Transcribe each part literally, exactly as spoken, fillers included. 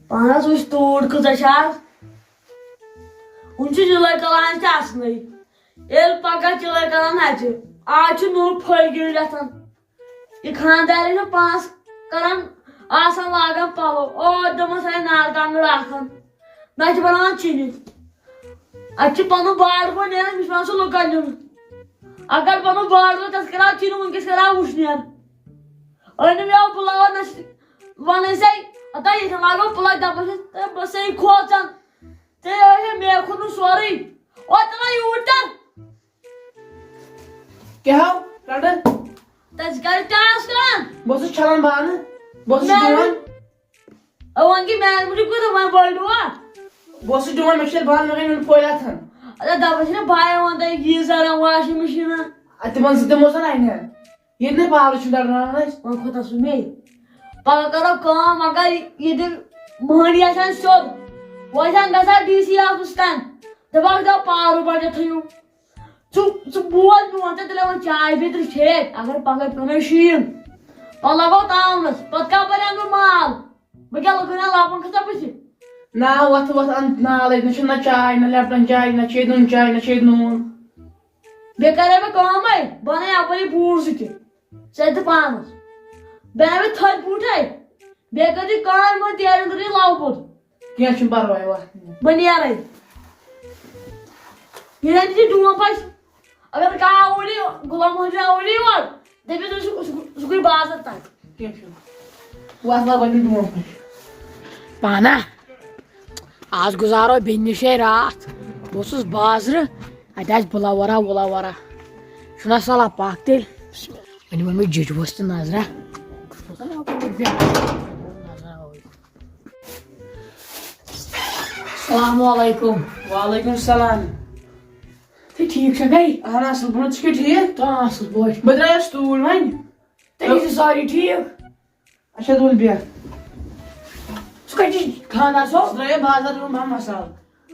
پانس وٕچھ توٗر کۭژاہ چھِ آز۔ وٕنہِ چھُ چِلَے کَلان تہِ آسنٕے۔ ییٚلہِ پَگاہ چِلَے کَلان اَتہِ، آز چھُ نوٚو پھٔلۍ گِنٛدِتھ۔ یہِ خانٛدارِنۍ چھِ پانَس کَران، آسان لاگان پَلو۔ او، دوٚپمَس، ہے نارٕ کانٛگٕر اَکھ اَن۔ نہ چھِ بَناوان چِنہِ۔ اَتہِ چھِ پَنُن باڈ گوٚو نیران، مےٚ چھُ پٮ۪وان سُہ لُکَن دیُن۔ اگر پَنُن باڈ گوٚو، تَتھ کَران چِنہِ، وٕنۍکٮ۪س کَران وٕشنیر۔ أنِم یَوٕ پُلاو، نہ چھِ وَنان سَے، ہَتا ییٚتٮ۪ن لاگو پُلاو، دَپان چھِ، تہٕ بہٕ سَے کھوژان۔ تیٚلہِ ٲسۍ مےٚ کھوٚت نہٕ سورُے۔ او، تَلہ یوٗرۍ تَل۔ کیٛاہ ہو؟ رَٹہٕ۔ تَتہِ کَرِ ٹاس کَران۔ بہٕ اوسُس چھَلان بانہٕ۔ بہٕ اوسُس مےٚ ڈُوان۔ وۄنۍ کہِ میٛانہِ موٗجوٗب کوٗتاہ وۄنۍ بٔڑ ڈُوا؟ بہٕ اوسُس ڈُوان، مےٚ چھِ تَتہِ بانہٕ، مےٚ گٔے نُن پھٔلۍ اَتھَن۔ اَدٕ دَپان چھِنہ بایَن وَنان تۄہہِ گیٖزَر اَن، واشِنٛگ مِشیٖن اَن۔ اَدٕ تِمَن زٕ دِمو سا اَنہِ ہا۔ ییٚتہِ نَے پاورٕ چھُنہٕ دَرناوان اَسہِ۔ وۄنۍ کوٗتاہ سُہ مے؟ پَگاہ کَرو کٲم، اگر ییٚتہِ مٔہنی آسہِ ہا سیوٚد، وۄنۍ چھِ ہَن گژھان ڈی سی آفِس تام، دَپان دَپ پاورٕ بَجٹ تھٲیِو۔ ژٕ، ژٕ بوز میون تہٕ تیٚلہِ وۄنۍ چاے بیترِ چھے، اگر پگاہ پیوٚو نَے شیٖن، پتہٕ لگو تاونس، پتہٕ کپٲرۍ اَنہٕ بہٕ مال؟ بہٕ کیٛاہ لُکن ہا لبن کھژا بٕتھِ؟ نا، وۄتھ وۄتھ اَن نالے، نہ چھِ نہ چاے، نہ لیپٹن چاے، نہ چھے نُن چاے، نہ چھے نوٗن۔ بیٚیہِ کرے بہٕ کٲمے، بہٕ اَنَے اپٲری بوٗٹ زٕ تہِ، ژےٚ تہِ پانس۔ بیٚیہِ اَنَے بہٕ تھٔدۍ بوٗٹھے، بیٚیہِ کٔرۍ زِ کٲم، یِمن تیرٮ۪ن کٔرۍ زِ لَو پوٚت۔ کینٛہہ چھُنہٕ پرواے، وَتھ نہٕ۔ بہٕ نیرَے۔ یہِ زَن چھِ ڈوٗن پَش۔ اگر کانٛہہ اوٗرۍ یی، غلام محمد چھُ اوٗرۍ یِوان، دٔپِو تُہۍ سُہ، سُہ، سُہ گوٚو بازر تام۔ کینٛہہ چھُنہٕ۔ وَتھ لاگو نہٕ ڈوٗن پَش۔ پانہ، آز گُزارو بیٚنہِ نِشے راتھ۔ بہٕ اوسُس بازرٕ، اَتہِ آسہِ بُلاورا وُلاورا۔ چھُنہ سہلاب، پَکھ تیٚلہِ۔ وۄنۍ وَنہٕ بہٕ جِجوَس تہِ نظرہ۔ السلام علیکم۔ وعلیکم السلام۔ تُہۍ ٹھیٖک چھا گَرِ؟ اہن اصل پٲٹھۍ، ژٕ چھُکھا ٹھیٖک؟ آ، اصل پٲٹھۍ۔ بہٕ درٛایس توٗرۍ وۄنۍ۔ تُہۍ ٲسِو سٲری ٹھیٖک؟ اچھا، تُل بیٚہہ۔ ژٕ کَتہِ چھُکھ خانٛدار صٲب؟ ژٕ درٛایے بازر، اوٚن بہٕ مسالہٕ۔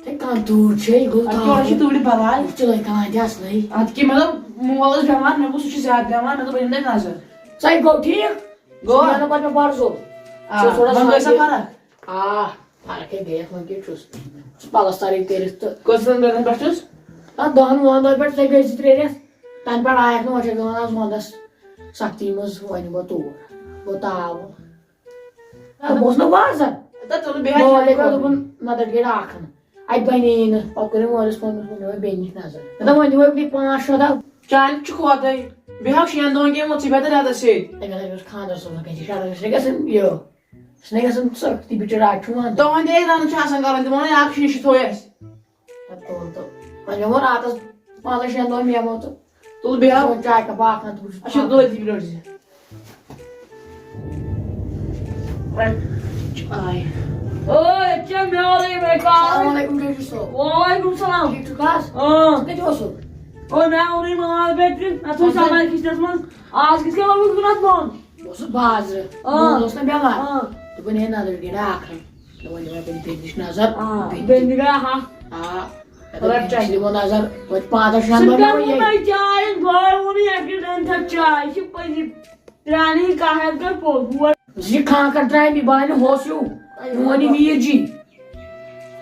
تُہۍ کانٛہہ توٗر چھے، یہِ گوٚو اَدٕ کیٛاہ، وۄنۍ چھِ تاوَن۔ توٗرِ بَلاے۔ ژٕ لَگہِ کانٛہہ تہِ اَصلٕے۔ اَدٕ کیٛاہ، مطلب، مول اوس بٮ۪مار، مےٚ گوٚو سُہ چھُ زیادٕ بٮ۪مار، مےٚ دوٚپ بہٕ دِمہٕ تۄہہِ نظر۔ ژَے گوٚو ٹھیٖک؟ گوٚو۔ ژٕ نیر نہٕ پَتہٕ مےٚ پَرزول۔ آ، ژٕ ٲس تھوڑا وۄنۍ گٔے سا سَنجے۔ فرق؟ آ، فرقے گٔیَس، وۄنۍ کیٛاہ چھُس؟ سُہ پَلَستَرٕے کٔرِتھ تہٕ۔ کٔژَن رٮ۪تَن پٮ۪ٹھ چھُس؟ آ، دَہَن وُہَن دۄہَن پٮ۪ٹھ، ژےٚ گٔے زٕ ترٛےٚ رٮ۪تھ۔ تَنہٕ پٮ۪ٹھ آیَکھ نہٕ، وۄنۍ چھَکھ دِوان آز وَنٛدَس سَختی منٛز، وۄنۍ یِمو تور۔ گوٚو تاوُن۔ آ، بہٕ اوسُس نہٕ وازَن۔ تَتھ تُلہٕ بیٚیہِ مولے ہَتھ کوٚر رۄپیہِ۔ دوٚپُن، نَدٕر گٔے راکھَن۔ اَتہِ بَنے نہٕ۔ پَتہٕ کوٚر أمۍ مٲلِس فون، دوٚپُن، مےٚ وَنہِ بیٚنہِ نِش نظر۔ مےٚ دوٚپ، وۄنۍ دِمو أمِس پانٛژھ شےٚ دۄہ۔ چانہِ چھُ خۄداے۔ بیٚیہِ ہاو شٮ۪ن دۄہَن کیٚنٛہہ ووٚت ژٕ بیٚیہِ تہٕ رٮ۪تَس سۭتۍ۔ اَمہِ گژھِ خانٛدَر صٲبُن گژھِ شرط، گژھِ نہٕ گژھُن یہِ۔ سُہ نَے گژھُن سَختی، بِچور آز چھُ وَنٛدٕ۔ دۄہَن تہِ ہے رَنُن چھُ آسان کَرُن، تِمَن ہے اَکھ شیٖشہٕ تھوٚو اَسہِ۔ پَتہٕ کوٚر تہٕ وۄنۍ مےٚ ووٚن راتَس پانٛژَن شٮ۪ن دۄہَن یِمو تہٕ تُل بیٚہہ۔ چون چاے کَپ اَکھ اَنہٕ تہٕ بہٕ چھُس اچھا، دۄد تہِ بیٚہہ زِ۔ رَٹ چاے۔ اوے، ژےٚ میٛٲلٕے مےٚ کار۔ السلام علیکم ڈاکٹر صٲب۔ وعلیکم السلام۔ ٹھیٖک چھُکھ حظ؟ اۭں۔ ژٕ کَتہِ اوسُکھ؟ او، مےٚ اوٚنُے ماز بیترِ، اَتھ اوس اچھا۔ سَمر کِچنَس منٛز۔ آز کِتھ کٔنۍ لوٚگُکھ دُنَس بۄن؟ بہٕ اوسُس بازرٕ۔ آ۔ مول اوس نہ بٮ۪مار۔ آ۔ دوٚپُن، ہے نظر گٔے نا اکھ ہن۔ دوٚپُن، یِمن بیٚنہِ نِش نظر۔ آ، بیٚنہِ بیٚنہِ گٔے ہا۔ آ۔ رٹ چاے۔ دِمو نظر۔ توتہِ پانٛژن شٮ۪ن سُہ دۄہن کیٛاہ ووٚن یہِ۔ تۄہہِ چاے؟ بہٕ ووٚن یہِ اَکہِ لٹہِ أنۍ تھا چاے۔ یہِ چھِ پٔزی پرٛانہِ ہِنٛدۍ کَتھ ہٮ۪تھ گٔے پوٚز۔ بہٕ وَنہٕ زِ کھانٛکھر ترٛامہِ بانہِ ہوس ہیوٗ۔ میون یہِ ویٖر جی۔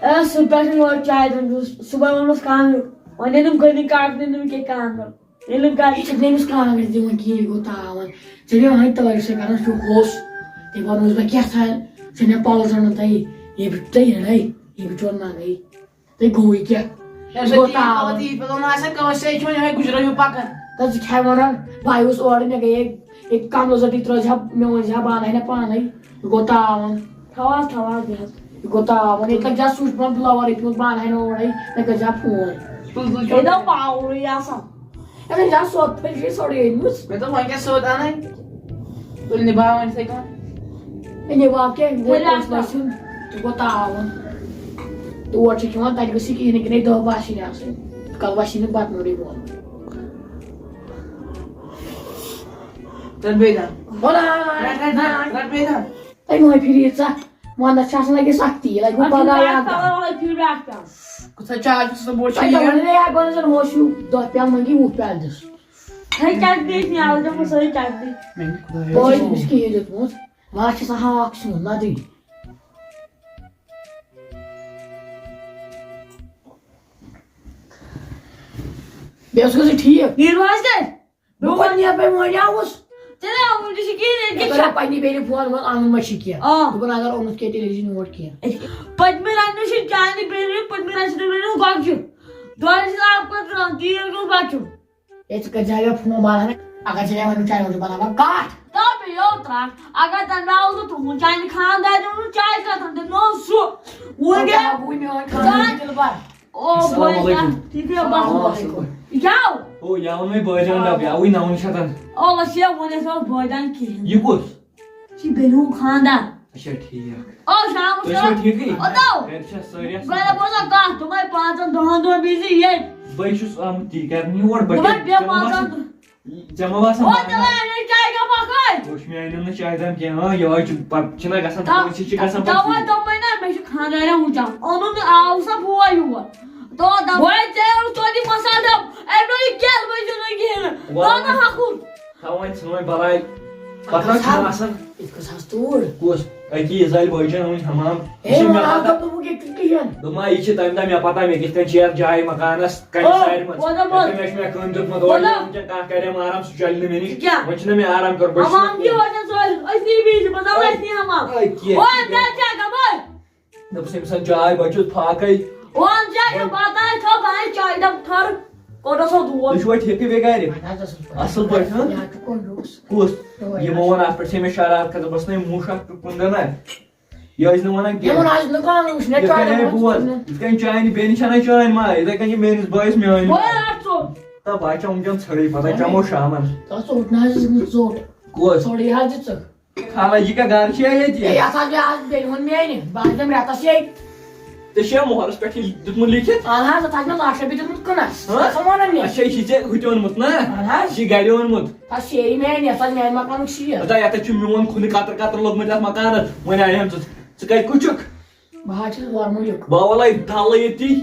اے، سُہ پٮ۪ٹھ یور چاے دِنہٕ۔ صُبحن ووٚنمَس کانٛگرِ۔ وۄنۍ أنِم غنی کاکہٕ، أنِم کیٛاہ کانٛگٕر۔ ییٚلہِ گرِ یہِ چھَکھ نہٕ أمِس کانٛگٕر دِوان کِہیٖنۍ، یہِ گوٚو تاوان۔ ژےٚ مےٚ وۄنۍ تٲج سۭتۍ کران چھُ ہوٚس۔ تٔمۍ ووٚنمَس بہٕ کیٛاہ تھاوٕ، ژےٚ مےٚ پَلو زَن تۄہہِ، یہِ بہٕ تۄہہِ یَڑَے، یہِ بہٕ چون منٛگَے۔ تۄہہِ گوٚوُے کیٛاہ؟ یہِ گوٚو تاوان۔ یہِ پَلو نہ آسان کٲنٛسہِ، یہِ چھُ وۄنۍ یِہوٚے گُجرو ہیوٗ پَکان۔ تَتھ ژٕ کھٮ۪وان رَن، بہٕ آیوس اورٕ، مےٚ گٔیے ییٚتہِ کَملہٕ زَٹٕے ترٛٲوزِ ہا، مےٚ ؤنۍ زِ ہا بہٕ اَنہٕ ہا نہ پانَے۔ یہِ گوٚو تاوان۔ تھاو حظ، تھاو حظ، بیٚہہ حظ۔ یہِ گوٚو تاوان۔ ییٚتہِ لَگہِ زِ ہا سُچ بۄن بٕلاوَر، ییٚتہِ ووت بانہٕ ہَنہِ اورَے، مےٚ کٔرۍ زِ ہا فون۔ تُل، تُل، ییٚتہِ آو پاورٕے آسان۔ اَتھ چھِ آسان سوٚت پھٔلۍ چھِ سورُے أنۍمٕژ۔ مےٚ دوٚپ، وۄنۍ کیٛاہ سوٚت اَنٕنۍ؟ تُل نِباو وۄنۍ یِتھَے کٔنۍ۔ ہے، نِباو کیٛاہ؟ وۄنۍ وۄنۍ آسہِ آسہِ نہٕ۔ یہِ گوٚو تاوان۔ تور چھِ کھٮ۪وان، تَتہِ گٔژھ یہِ کِہیٖنۍ نہٕ، کِہیٖنۍ نہٕ، دَہ بَہہ سِنۍ آسٕنۍ۔ کَلہٕ وَسہِ نہٕ بَتہٕ نوٚرٕے بۄن۔ رَٹ بیٚیہِ دَہ۔ وَلہٕ، رَٹ، رَٹ، رَٹ، رَٹ بیٚیہِ دَہ۔ تۄہہِ مہٕ پھِرِو ییٖژاہ، وَنٛدَس چھِ آسان لَگہِ سَختی، یہِ لَگہِ وۄنۍ پَگاہ یَتھ دَہ۔ وَلہٕ پھِرِ بیٛاکھ کَم۔ کۭژاہ چاے چھِ سۄ بوٚڑ چھِ تۄہہِ یہِ؟ وَنان، ہے، اَکھ بَنان زَن اوس ہیوٗ، دَہ پیٛالہٕ منٛگی وُہ پیٛالہٕ دِس۔ ہے، چَٹنی ٲسۍ نیٛالہٕ دِمو سٲری چَٹنی۔ میٛانہِ خۄدایہِ۔ بٲے چھُ أمِس کِہیٖنۍ دیُتمُت۔ وَلہٕ چھِ سۄ ہاکھ سیُن، نَدٕرۍ۔ بیٚیہِ اوسُکھ ژٕ ٹھیٖک؟ نیٖرِو حظ تیٚلہِ۔ بہٕ کوٚت نیرٕ، بہٕ وۄنۍ آوُس۔ تیٚلہِ آو وٕنہِ چھِ کِہیٖنۍ، مےٚ ییٚتہِ کیٛاہ کوٚر چھا؟ پننہِ بیٚنہِ فون، ووٚن اَنُن ما چھِ کینٛہہ؟ آ۔ دوٚپُن اگر اوٚنُتھ کینٛہہ، تیٚلہِ ٲسۍ زِ نوٹ کینٛہہ۔ پٔتمہِ رنٛگہٕ چھِ چانہِ بیٚنہِ، پٔتمہِ رنٛگہٕ چھِ تٔمۍ رٔنِتھ گۄگجہِ۔ دۄہلہِ چھِ آب پتہٕ ترٛاوان، تیٖل گوٚژھ بچُن۔ ہے، ژٕ کٔرۍ زِ مےٚ فون، بہٕ اَنہٕ، اگر ژےٚ مےٚ وَنُن چایہِ وَنُن، بہٕ اَنہٕ کَٹھ۔ تَو پیٚیو ترٛٹھ۔ اگر تَمہِ دۄہ اوس نہٕ تُہُنٛد چانہِ خانٛدارنہِ اوٚنمُت چایہِ کَتَن، تٔمۍ اوس سُہ۔ وۄنۍ وۄنۍ کیٛاہ؟ کیٛاہ گوٚو میون خانٛدار دِلبر؟ او السلام بوے علیکم۔ جان، ٹھیٖک ہے، بس۔ السلام علیکم۔ یہِ کیٛاہ آو؟ او، یہِ آو مےٚ بٲے جان ڈبہٕ، یہِ آوٕے نَوَن شیٚتَن۔ او، لَس یہِ وَن اَسہِ اوس بٲے جان کِہیٖنۍ۔ یہِ کُس؟ یہِ چھِ بیٚنہِ ہُنٛد خانٛدار۔ اچھا، ٹھیٖک۔ او، شامَس تُہۍ چھِوا چھُ ٹھیٖکٕے؟ او، دَو۔ گَرِ چھا سٲری اَصٕل؟ گۄڈٕ بوزا کَتھ، دوٚپمَے پانٛژَن دَہَن دۄہَن بِزی ییٚتہِ۔ بہٕ چھُس آمُت تی کَرنہِ یور، بہٕ دوٚپمَے کیٛاہ، بیٚیہِ ژےٚ ما پانٛژَن باسان، دۄہَن۔ ژےٚ ما باسان او، بہٕ دَپان، اَنے چاے کَپا کھٲلۍ؟ وٕچھ، مےٚ أنِم نہٕ چایہِ دام کینٛہہ۔ ہاں، یِہوٚے چھُ، پَتہٕ چھِنہ گژھان، تَو-، کٲنٛسہِ چھِ گژھان تَوَے پَتہٕ۔ دوٚپمَے نہ، مےٚ چھُ خانٛدارٮ۪ن وٕچھان۔ اوٚنُم نہٕ، آو سا بوے یور۔ تو دَپ-، بوے، ژےٚ اوٚنُتھ توتہِ یہِ مصالہٕ ڈَبہٕ۔ أمۍ دوٚپ، یہِ کیٛاہ، بہٕ چھُس نہٕ کِہیٖنۍ نہٕ۔ وَلہٕ۔ بہٕ اَنہٕ ہَکُن۔ تھاو وۄنۍ ژھٕنوے بَلاے۔ پَتہٕ حظ چھُنہٕ آسان۔ یِتھ کٔنۍ حظ توٗر۔ کُس؟ أکی یہِ زالہِ بٲے جان وٕنہِ حمام۔ ہے، یہِ چھِ مےٚ وَن حظ پَتہ۔ دَپ نہٕ بہٕ کیٛاہ کِہیٖنۍ۔ دوٚپمَے، یہِ چھِ تَمہِ دۄہ مےٚ پَتہ، مےٚ کِتھ کٔنۍ چھِ یَتھ جایہِ مکانَس کَنہِ او، سارِ منٛز۔ وَن حظ، وَن۔ یِتھ کٔنۍ مےٚ چھُ مےٚ کٲنٛسہِ دیُتمُت، اورٕ وَن۔ یِم وٕنکٮ۪ن کانٛہہ کَرٮ۪م آرام، سُہ چَلہِ نہٕ مےٚ نِش۔ کیٛاہ؟ وۄنۍ چھِنہ مےٚ آرام کَرُن، بہٕ چھُس حمام نہٕ یہِ وَنان سٲلِم، أسۍ نی بیٚیہِ چھِ، بہٕ دَپہٕ أسۍ نی حمام۔ أے کیٛاہ؟ او، کیٛاہ؟ کیٛاہ، کیٛاہ گَبَر؟ دوٚپُس، أمِس ہا چاے بَچُس فاقَے۔ وَن ژےٚ کیٛاہ بَتہٕ آے تھاو، بہٕ آے چایہِ ڈَبہٕ ٹھارٕ، کوٚڑ سا دود۔ تُہۍ چھِوا ٹھیٖکٕے بیٚیہِ گَرِ؟ اَہَن حظ، اَصٕل پٲٹھۍ۔ اَصٕل پٲٹھۍ، ہہ؟ یا تہِ کوٚر لوٗس۔ کُس؟ تُہۍ یِمو وَن اَتھ پٮ۪ٹھ چھے مےٚ شرارت کھٔژمٕژ، بہٕ ٲسٕس نَے موٗشَک تہٕ کُنہِ دۄہ نہ۔ یہِ ٲسۍ نہٕ وَنان کینٛہہ۔ یِمَن آسہِ نہٕ کانٛہہ وٕچھنٕے، یِتھ کٔنۍ کانٛہہ ہے بوز، وٕچھنٕے۔ یِتھ کٔنۍ چانہِ بیٚنہِ چھَنہ چانہِ ماے، یِتھَے کٔنۍ چھِ میٛٲنِس بٲیِس میٛٲنۍ ماے۔ وۄنۍ رَٹ ژوٚٹ۔ تہٕ بہٕ ہا چَمہٕ وٕنکٮ۪ن ژھٔڑٕے، پَتہٕ ہا چَمو شامَن۔ تَتھ ژوٚٹ نہ حظ ٲس نہٕ ژوٚٹ۔ کُس؟ ژھٔڑٕے حظ دِژٕکھ۔ خالہ جی کا گھر چھُ ییٚتی؟ ہے، یَتھ حظ مےٚ آز بیٚنہِ ووٚن میٛانہِ، بہٕ حظ دِمہٕ رٮ۪تَس یے۔ ژےٚ چھےٚ مۄہرَس پٮ۪ٹھ یہِ دیُتمُت لیٖکھِتھ؟ اَہَن حظ، اَتھ حظ مےٚ لَچھ رۄپیہِ دیُتمُت کٕنَس۔ ہہ؟ ژٕ وَنان مےٚ۔ اچھا، یہِ چھِ ژےٚ ہُتہِ اوٚنمُت نا؟ اَہَن حظ۔ یہِ چھِ گَرِ اوٚنمُت۔ اَتھ سیٚیہِ میٛانہِ، یَتھ حظ میٛانہِ مکانُک شیٖر۔ ہتا، یَتھ حظ چھُ میون کھُنہٕ قطرٕ قطرٕ لوٚگمُت یَتھ مکانَس۔ وۄنۍ آیہِ ہَم ژٕ، ژٕ کَتہِ کُچُکھ؟ بہٕ حظ چھُس وۄرمُلِک۔ بہٕ ہا وَلَے ڈَلہٕ ییٚتی۔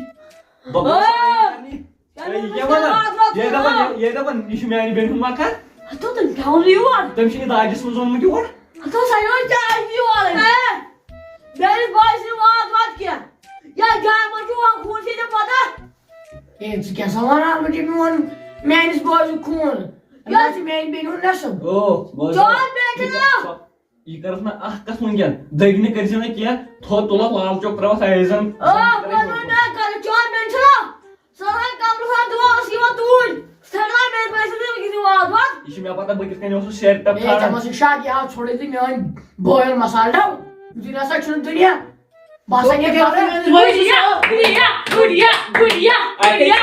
بہٕ گوٚژھ آ۔ سارنٕے۔ ہے، یہِ وَنان، یہِ دَپان، یہِ، یہِ دَپان، یہِ چھُ میٛانہِ بیٚنہِ ہُنٛد مکان۔ ہَتو، تٔمۍ تھاوُن یور۔ تٔمۍ چھُ یہِ داجِس منٛز اوٚنمُت یور۔ ہَتو، سا یور چاے تہِ یور۔ ہے، میٛٲنِس بٲیِس نہٕ واد واد کینٛہہ۔ یا جایہِ منٛز چھُ وَن خوٗن چھِ ژےٚ پَتہ۔ ہے، ژٕ کیٛاہ سا وَنان؟ بہٕ دِمہٕ میون، میٛٲنِس بٲیِس خوٗن۔ یہِ حظ چھُ میٛانہِ بیٚنہِ ہُنٛد نٮ۪صٕب۔ او، بہٕ حظ چون بیٚنہِ چھِ نا۔ یہِ کٔرٕتھ نہ اکھ کتھ وٕنکٮ۪ن، دٔگۍ نہٕ کٔرۍ زِ نہٕ کینٛہہ، تھوٚد تُلکھ لال چوک ترٛاوتھ ایزن۔ آ، کوٚرمُت مےٚ کَرٕ، چون بیٚنہِ چھُنہ، سۄ رنگ کمرٕ سان دُعا ٲس یِوان توٗرۍ، سُہ تھَکنا میٛانہِ بٲے سٕنٛدِ وٕنکٮ۪س یہِ واد واد۔ یہِ چھُ مےٚ پتہ بہٕ کِتھ کٔنۍ اوسُس سیرِ ٹپ ہے، کھاران۔ ژےٚ ما چھُے شک، یہِ آو ژھوٚرُے تہٕ میٛٲنۍ بٲے اوٚن مسالہٕ ڈَبہٕ، یُتھُے نہ سا چھُنہٕ دُنیا۔ باسان یہِ گُڑیا، گُڑیا، گُڑیا، گُڑیا، اَکے گُڑیا۔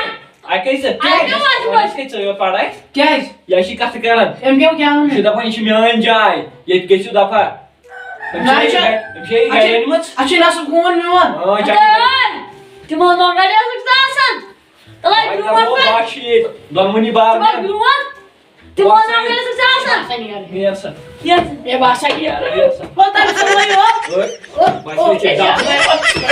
اَکے سا۔ اَکے واش، واش۔ اَسہِ کَتہِ ژٲو پَڑھاے؟ کیٛازِ؟ یہِ چھِ کَتھٕ کَران۔ أمۍ کیٛاہ، کیٛاہ ووٚن یہِ چھِ مےٚ؟ دَپان، یہِ چھِ میٛٲنۍ جاے، ییٚتہِ گٔژھِو دَفا۔ أمۍ چھِ نہ، یہِ یہِ چھِ، گَرِ أنۍمٕژ۔ اَسہِ چھِ نَسُن فون میون۔ آ، چَک۔ اَدٕ تِمَن نۄقَل ٲسٕکھ ژٕ آسان۔ تَلَے وۄنۍ برونٛٹھ کَرو پَکھ۔ بَچھ ییٚتہِ، دۄنوٕنی بارنٮ۪ن۔ تِمَن برونٛٹھ۔ تِمَن وَسان نۄقَل ٲسٕکھ ژٕ آسان۔ نیر سا۔ یَتھ۔ ہے، باسان یہِ۔ نیر سا۔ کوتاہ چھُ وۄنۍ یہِ؟ ٲٹھ۔ او، بَچھ او، ییٚتہِ۔